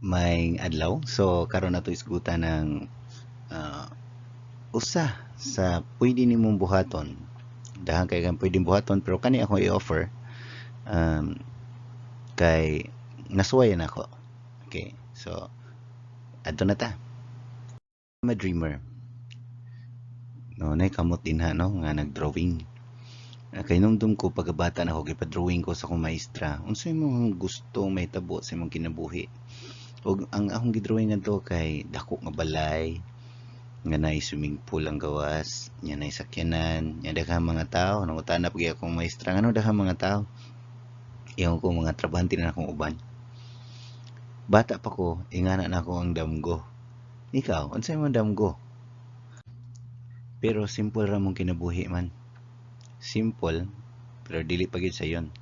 Maayong adlaw. So karon nato isgutan ang usa sa pwede nimong buhaton. Daghan kay kang pwedeng buhaton, pero kani akong i-offer kay nasuwayan ako. Okay. So adto na ta. I'm a dreamer. No, nay kamot dinha, no, nga nag-drawing. Kay numdum ko pagkabata na ako, gipa-drawing ko sa akong maestra. Unsa imong gusto mahitabo sa imong kinabuhi? Ug ang akong gidrawing ngadto kay dako nga balay, nga naay swimming pool ang gawas, nya naay sakyanan, nya daghang mga tawo. Nangutana pa gyud akong maestra, "Ngano daghang mga tawo?" Ingon ko, "Mga trabahante na akong uban." Bata pa ko, ingana na ako ang damgo. Ikaw, unsa imong damgo? Pero simple ra mong kinabuhi man. Simple, pero dili pa gyud sayon.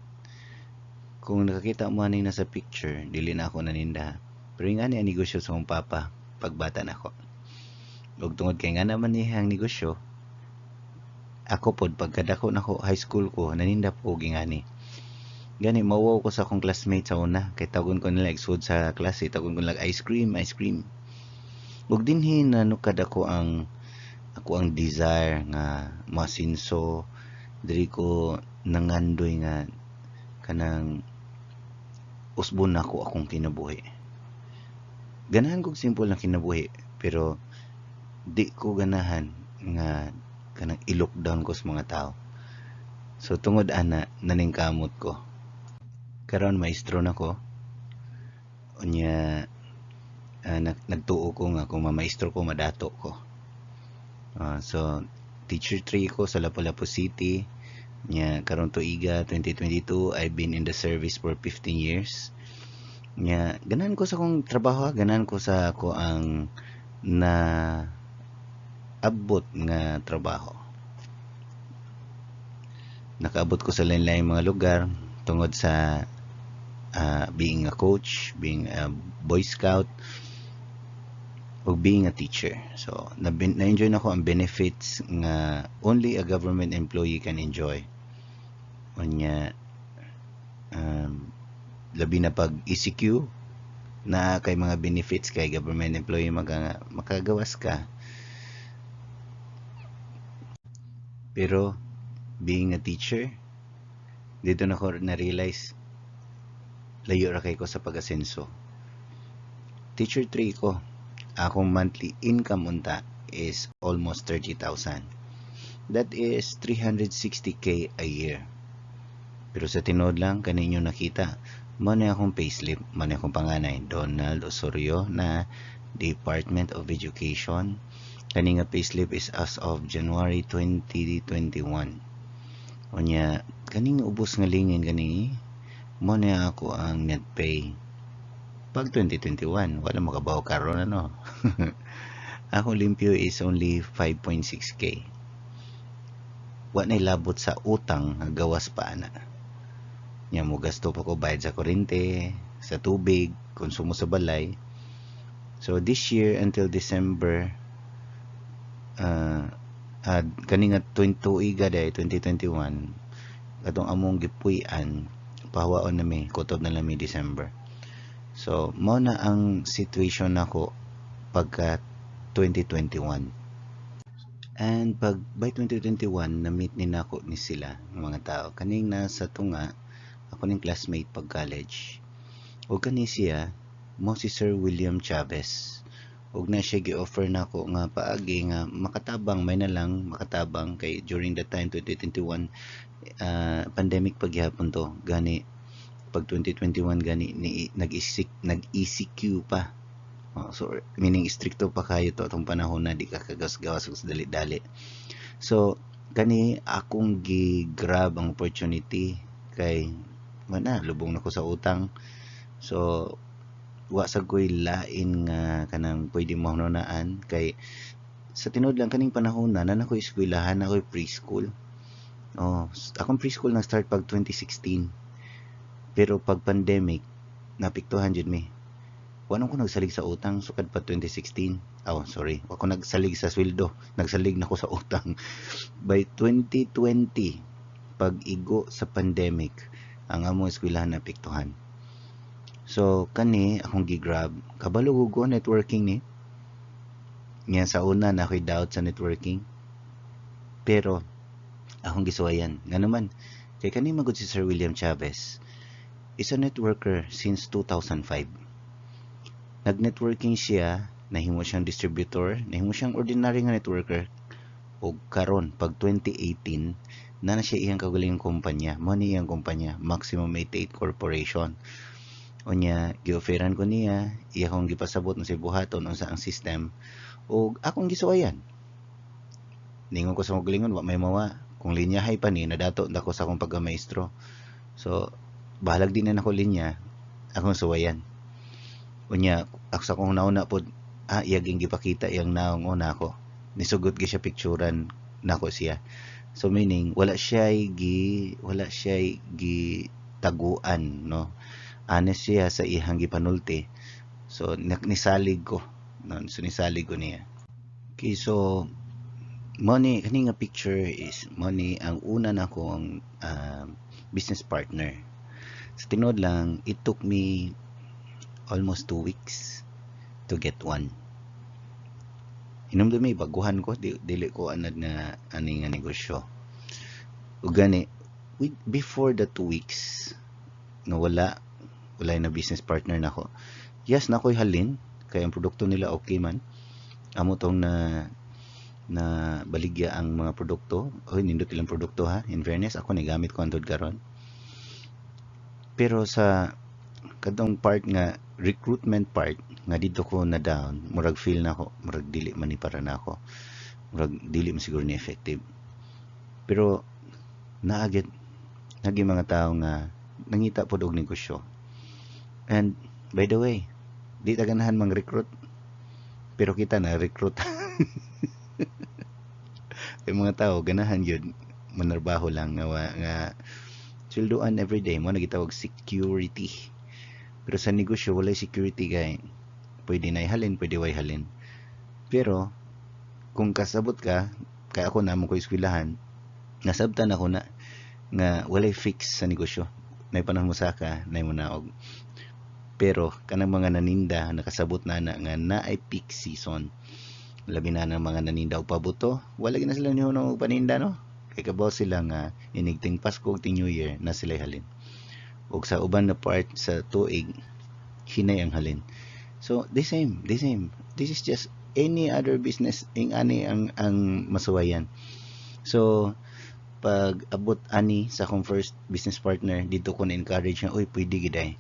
Kung nakakita mo aning nasa picture, dili na ako naninda. Pero ingani ang negosyo sa akong papa pagbata nako. Ug tungod kay nga naman niya ang negosyo, ako pod pagkadako nako, high school ko, naninda po og ingani. Gani mauwaw ko sa akong classmate sa una kay tawagon ko nila igsud sa klase, tawagon ko nila, "Ice cream, ice cream." Ug dinhi nanukad ako ang desire nga moasenso. Diri ko nangandoy nga kanang usbon nako akong kinabuhi. Ganahan kog simple na kinabuhi, pero di ko ganahan nga kanang i-look down ko sa mga tao. So tungod ana, naningkamot ko. Karon maestro na ko. Unya nagtuo ko nga kung mamaestro ko, madato ko. So teacher 3 ko sa Lapu-Lapu City. Nya karon tuiga 2022, I've been in the service for 15 years. Nya ganahan ko sa akong trabaho, ganahan ko sa ako ang na abot nga trabaho. Nakaabot ko sa lain-laing mga lugar tungod sa being a coach, being a Boy Scout, ug being a teacher. So, na-enjoy nako ang benefits nga only a government employee can enjoy. Unya, labi na pag ECQ, na kay mga benefits kay government employee makagawas ka. Pero being a teacher, dito na ko na-realize layo ra kay ko sa pag-asenso. Teacher 3 ko, akong monthly income unta is almost 30,000. That is 360K a year. Pero sa tinuod lang, kaninyo nakita, mao na akong payslip, mao na akong panganay, Donald Osorio na Department of Education. Kani nga payslip is as of January 2021. Unya, kaning ubos nga lingin kani, mao na ako ang net pay. Pag 2021, wala makabaw karon, ano. Ako limpyo is only 5.6K. Wa na labot sa utang nga gawas pa ana. Nya mo gasto pa ko bayad sa kuryente, sa tubig, konsumo sa balay. So this year until December, kani nga 22 tuiga day 2021, katong among gipuy-an, pahawaon na mi, kutob na lang mi December. So mao na ang situation nako pagka 2021. And pag by 2021, na-meet ni nako ni sila mga tao. Kaning nasa tunga, ako ning classmate pag college. Ug kani siya mo si Sir William Chavez. Ug na siya gi-offer nako nga paagi nga makatabang, may na lang makatabang kay during that time 2021, pandemic pa gihapon to. Gani pag 2021 gani ni nag-ECQ pa. Oh, so meaning stricto pa kayo to atong panahon na di ka kagawas-gawas og dali-dali. So kani akong gi-grab ang opportunity kay mana lubong na ko sa utang. So wa sad ko'y lain nga kanang pwede mahunahunaan kay sa tinuod lang, kaning panahon na naa ko'y eskwelahan, naa ko'y preschool. Oh, akong preschool nag-start pag 2016. Pero pag pandemic, naapektuhan jud mi. Wa ko nagsalig sa utang sukad pa 2016. Oh, sorry. Wa ko nagsalig sa sweldo. Nagsalig na ko sa utang. By 2020, pag igo sa pandemic, ang among eskwelahan naapektuhan. So kani akong gi-grab, kabalo ko networking ni. Nya sa una na ako'y doubt sa networking. Pero akong gisuwayan. Ngano man, kay kani man gud si Sir William Chavez is a networker since 2005. Nag-networking siya, nahimo siyang distributor, nahimo siyang ordinary nga networker ug karon pag 2018 na na siya iyang kaugalingong kumpanya. Mao ni iyang kumpanya, Maximum 88 Corporation. Unya gi-offeran ko niya, iya akong gipasabot unsay buhaton, unsa ang system ug akong gisuwayan. Ningon ko sa akong kaugalingon, wa may mawa. Kung linyahay pa ni, nadato na ko sa akong pagkamaestro. So, bahalag di na nako linya, akong suwayan. Unya, ako sa akong nauna pod, iya ging gipakita iyang naong una ako. Nisugot gi siya picturean nako siya. So meaning wala siya gi taguan, no. Honest siya sa iyang gipanulti. So nisalig ko, no? So nisalig ko niya. Okay, so mao ni kani nga picture is mao ni ang una nako ang business partner. Sa tinuod lang, it took me almost 2 weeks to get one. Hinumdumi baguhan ko, dili ko anad na ani nga negosyo. Ug gani with, before the 2 weeks nga wala na business partner nako. Yes, nakoy halin kay ang produkto nila okay man. Amo tong na na baligya ang mga produkto. Oy, nindot ilang produkto ha. In fairness, ako ni gamit ko hantod karon. Pero sa kadtong part nga recruitment part nga didto ko na down, murag feel nako, murag dili man ni para nako. Murag dili man siguro ni effective. Pero naagit nagi mga tao nga nangita pod og negosyo. And by the way, di ta ganahan mang-recruit. Pero kita na recruit. Yung mga tao ganahan gyud manarbaho lang nga nga sweldoan everyday mo na gitawag security. Pero sa negosyo walay security kay pwede na ihalin, pwede way halin. Pero kung kasabot ka, kay ako namo ko eskwelahan, nasabtan ako na nga walay fix sa negosyo. Nay panahon mo saka, nay mo naog. Pero kanang mga naninda nakasabot na na nga naay peak season. Labi na ng mga naninda og pabuto, wala gyud na sila nihunong og paninda, no. Kay kabaw sila nga inig ting Pasko ug ting New Year na sila halin. Ug sa uban na part sa tuig hinay ang halin. So the same, the same. This is just any other business ing ani ang masuwayan. So pag abot ani sa akong first business partner, didto ko na encourage nga, "Uy, pwede gid ay."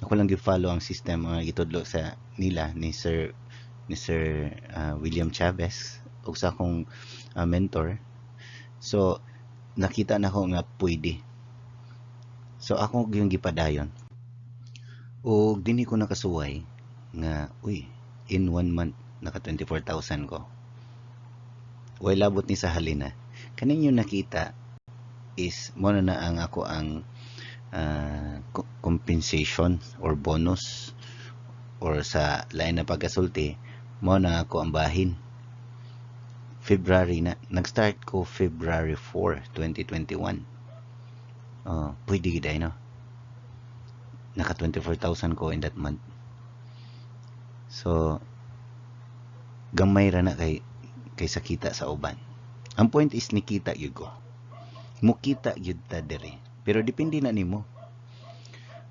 Ako lang gi-follow ang system nga gitudlo sa nila ni Sir William Chavez ug sa akong mentor. So nakita nako nga pwede. So ako gyud gipadayon. Ug dinhi ko nakasuway nga, uy, in one month naka 24,000 ko. Way labot ni sa halina. Kaning yung nakita is mo na na ang ako ang compensation or bonus or sa lain na pagkasulti, mo na ako ang bahin. February na nag-start ko, February 4, 2021. Oh, pwede gid ay, no. Naka 24,000 ko in that month. So gamay ra na kay kaysa kita sa uban. Ang point is nikita gyud ko. Mukita gyud ta diri. Pero depende na nimo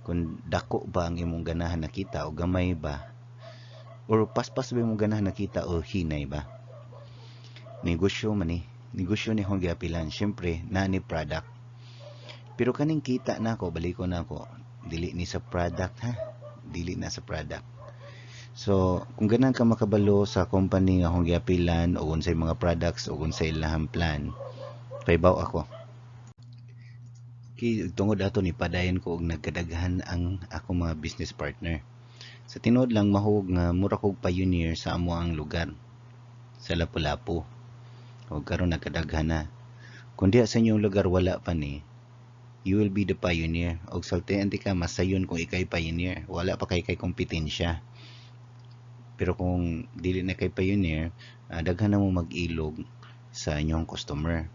kung dako ba ang imong ganahan nakita o gamay ba or paspas ba imong ganahan nakita o hinay ba. Negosyo man ni. Negosyo ni akong giapilan. Syempre, naa ni product. Pero kaning kita nako, baliko nako, dili ni sa product ha. Dili na sa product. So, kung ganahan ka makabalo sa company nga akong giapilan o unsay mga products o unsay ilahang plan, pahibaw ako. Okay, tungod ato ni padayon ko og nagkadaghan ang akong mga business partner. Sa tinuod lang, mahug nga mura kog pioneer sa amo ang lugar sa Lapu-Lapu. Og karon nagkadaghan na. Kung diha sa inyong lugar wala pa ni, you will be the pioneer. Og sultian ka masayon kung ikay pioneer. Wala pa kay kompetensya. Pero kung dili na kay pioneer, daghan na mo mag-ilog sa inyong customer.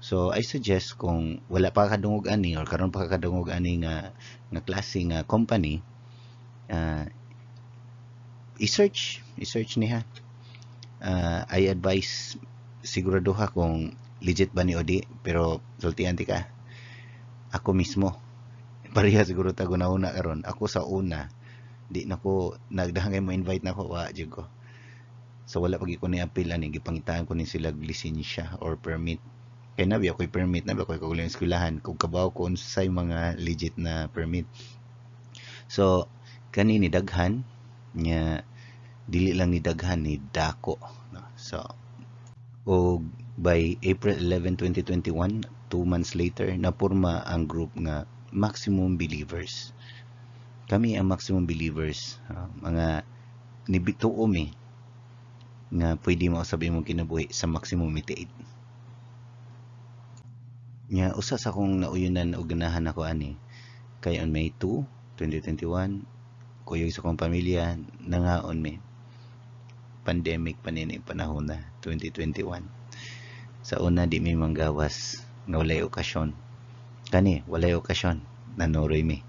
So I suggest kung wala pa kadungog ani or karon pa kadungog ani nga nga klase nga company, I-search niha. I advise siguraduha kung legit ba ni o di, pero sultian ti ka. Ako mismo, pareha siguro ta una karon. Ako sa una, di na ko nagdahan kay mo invite na ko, wa jud ko. So wala pag ko ni appeal ani, gipangitaan ko ni sila lisensya or permit. Kay nabi ako'y permit, nabi ako'y kaugalingong eskwelahan, kung kabaw ko unsay mga legit na permit. So kani ni daghan nya, dili lang ni daghan, ni dako, no? So og by April 11, 2021, 2 months later, napurma ang group nga Maximum Believers. Kami ang Maximum Believers, mga nibituo mi nga pwede mo sabi imong kinabuhi sa Maximum 88. Nya usa sa akong nauyunan og ganahan ako ani kay on May 2, 2021, kuyog sa akong pamilya, nangaon mi. Pandemic pa nini panahon na 2021. Sa una, di mi manggawas nga walay okasyon. Kani walay okasyon, nanuroy mi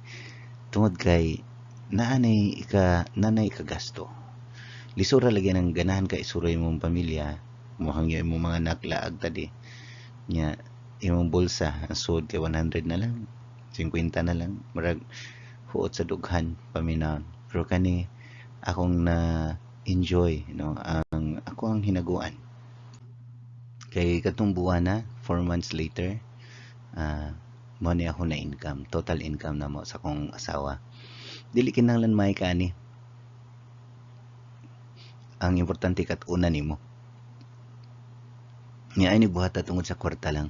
tungod kay naanay ika nanay ikagasto. Lisura lagi nang ganahan ka isuroy imong pamilya, mohangyo imong mga anak, laag tadi nya imong bulsa ang sud kay 100 na lang, 50 na lang, murag huot sa dughan paminawon. Pero kani akong na enjoy, no, ang ako ang hinaguan kay katong buwana, 4 months later, mo ni ako na income, total income na mo sa akong asawa. Dili kinahanglan may kaani, ang importante kat una nimo niya ay ni buhata tungod sa kwarta lang.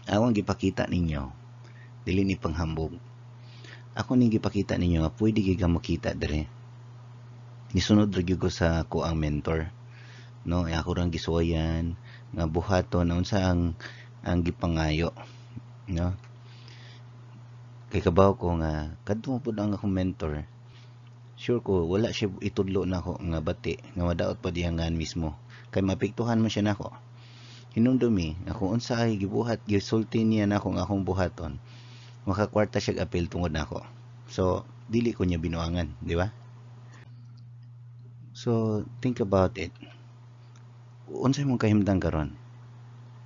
Awang gipakita ninyo, dili ni panghambog. Ako ning gipakita ninyo nga pwede gyud ka makita dire. Nisunod ra gyud ko sa ako ang mentor, no? Ako rang gisuwayan nga buhaton unsa ang gipangayo, no? Kay kabaw ko nga kadto pud ang akong mentor, sure ko wala siya itudlo nako nga bati nga madaot pa diha ngan mismo kay maapektuhan man siya nako. Hinumdumi nga kung unsa ay gibuhat, gisulti niya nako nga akong buhaton, makakwarta siya apil tungod nako. So dili ko niya binuangan, di ba? So think about it. Unsa imong kahimtang karon?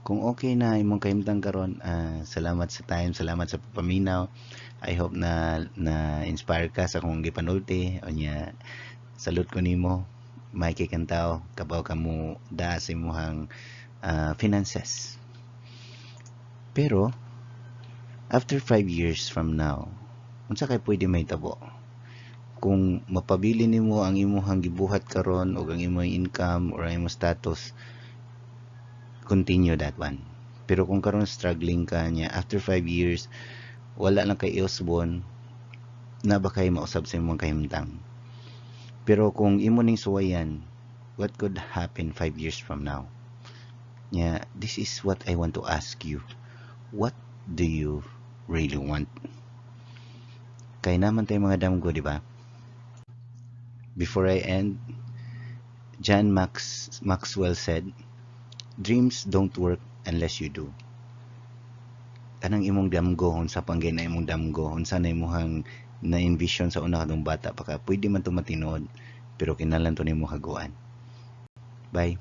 Kung okay na imong kahimtang karon, salamat sa time, salamat sa paminaw. I hope na na inspire ka sa akong gipanulti. Unya salute ko nimo, Mikey Cantao, kabaw ka mo daa sa imong finances. Pero after 5 years from now, unsa kay pwede mahitabo kung mapabili nimo ang imuhang gibuhat karon o ang imong income or ang imong status? Continue that one. Pero kung karon struggling ka niya, after 5 years wala lang kay iusbon na ba kay mausab sa imong kahimtang. Pero kung imo ning suwayan, what could happen 5 years from now? Yeah, this is what I want to ask you. What do you really want? Kay naman tayo mga damgo, di ba? Before I end, John Maxwell said, "Dreams don't work unless you do." Kanang imong damgo, unsa pang na imong damgo, unsa na imong na-envision sa una katong bata pa ka, pwede man to matinuod, pero kinahanglan to nimo haguan. Bye.